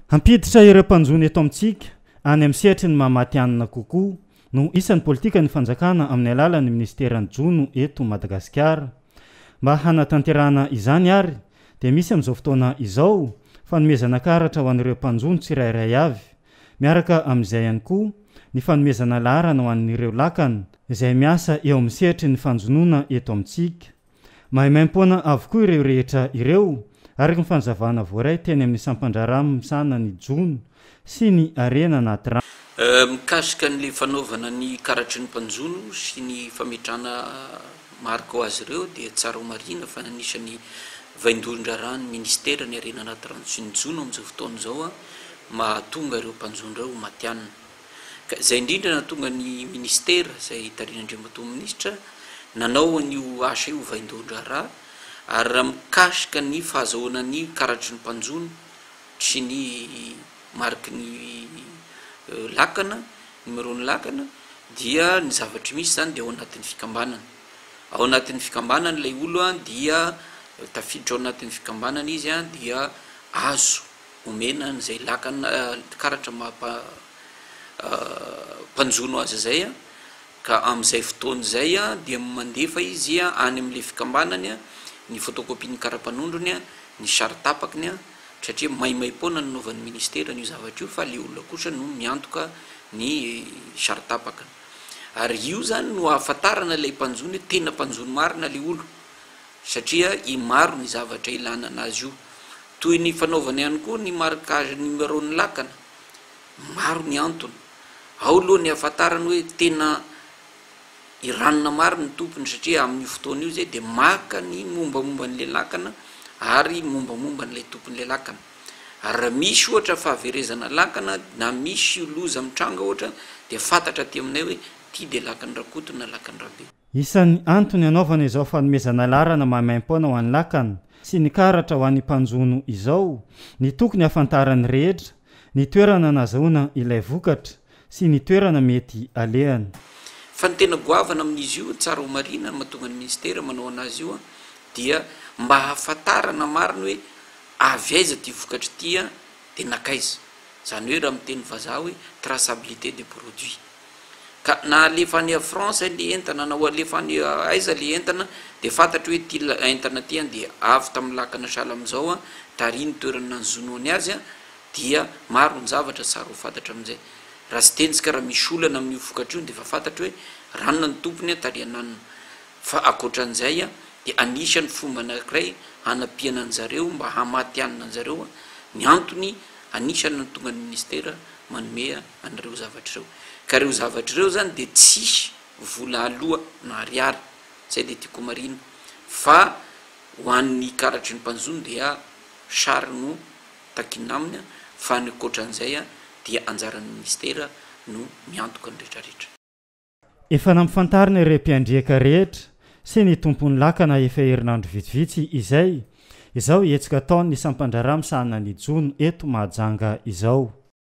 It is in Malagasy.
Hampiditra ireo mpanjono eto amintsika any amin'ny sehatry ny maha matihanina kokoa no isan'ny politikan'ny fanjakana amin'ny alalan'ny minisiteran'ny jono eto Madagasikara. Mba hanatanterahana izany ary dia misy amin'izao fotoana izao fanomezana karatra ho an'ireo mpanjono tsirairay avy, miaraka amin'izay ihany koa ny fanomezana laharana ho an'ireo lakana izay miasa eo amin'ny sehatry ny fanjonoana eto amintsika. Maimaimpoana avokoa ireo rehetra ireo, araka ny fanazavana voaray teny amin'ny sampan-draharaha misahana ny jono sy ny harena anaty rano. Mikasika an'ilay fanaovana ny karatry ny mpanjono sy ny fametrahana marika ho azy ireo dia tsara ho marihina fa anisan'ny vaindohan-draharahan'ny minisitera ny harena anaty rano sy ny jono amin'izao fotoana izao mahatonga ireo mpanjono ireo ho matihanina. Ka izay indrindra nahatonga ny minisitera izay tarihin'Andriamatoa Minisitra nanao an'io asa io ho vaindohan-draharaha ary raha mikasika ny fahazahoana ny karatry ny mpanjono sy ny mariky ny lakana, numéro-n'ny lakana, dia ny zavatry misy izany dia ao anatin'ny fikambanana. Ao anatin'ny fikambanana ilay olo dia tafiditra ao anatin'ny fikambanana izy dia azo omena an'izay lakana karatra maha mpanjono azy izay ka amin'izay fotoana izay dia mandefa izy any amin'ilay fikambanany ny photocopie ny kara-panondrony, ny sary tapakiny satria maimaim-poana ny nanaovan'ny ministera an'io zavatra io fa ilay olona kosa no miantoka ny sary tapakiny. Ary io izany no ahafantarana ilay mpanjono hoe tena mpanjono marina ilay olo satria i maro ny zavatra ilana anazy io. Toy ny fanaovana ihany koa ny marquage numéro ny lakana. Maro ny antony. Ao aloha ny ahafantarany hoe tena i ranona marina ny tompony satria amin'io fotoana io izay dia maka ny mombamomba an'ilay lakana ary mombamomba an'ilay tompon'ilay lakana. Ary raha misy ohatra fahaverezana lakana na misy loza mitranga ohatra dia fantatra aty aminay hoe ity dia lakan'i Rakoto na lakan'i Rabe. Isan'ny antony anaovana izao fanomezana laharana maimaimpoana ho an'ny lakana sy ny karatra ho an'ny mpanjono izao ny tokony hahafantaran'ny rehetra ny toerana nazahoana ilay vokatra sy ny toerana mety alehany. Fa ny tena goavana amin'izy io, tsara ho marihina ny mahatonga ny ministera manao anazy io dia mba hahafantarana marina hoe avy aiza ity vokatra ity dia nankaiza. Izany hoe raha miteny vazaha hoe traçabilité des produits. Ka na alefa any France le entana na ho alefa any aiza le entana dia fantatro hoe ity entana ity an dia avy tamin'ny lakana sahala amin'izao an, tary ny toerana nahazonoany azy an, dia maro ny zavatra tsara ho fantatra amin'izay. Raha tsy tentsika raha misy olana amin'io vokatra io dia efa fantatro hoe ranona ny tompony an, tary ananona. Fa ankoatran'izay an dia anisan'ny fomba anankiray hanampiana an'zareo mba hahamatihanina an'zareo an, ny antony anisan'ny nahatonga ny ministera manome an'ireo zavatra ireo. Ka ireo zavatra ireo izany dia tsisy vola aloa na ariary, izay dia tiako homarihina, fa ho an'ny karatry ny mpanjono dia sary no takiana aminy, fa ny ankoatran'izay dia anjaran'ny minisitera no miantoka ny retraretra. Efa nampifantarina ireo mpiandriaka rehetra sy ny tompon'ny lakana efa herinandro vitsivitsy izay izao hetsika ataon'ny sampandraharaha misahana ny jono eto Mahajanga izao.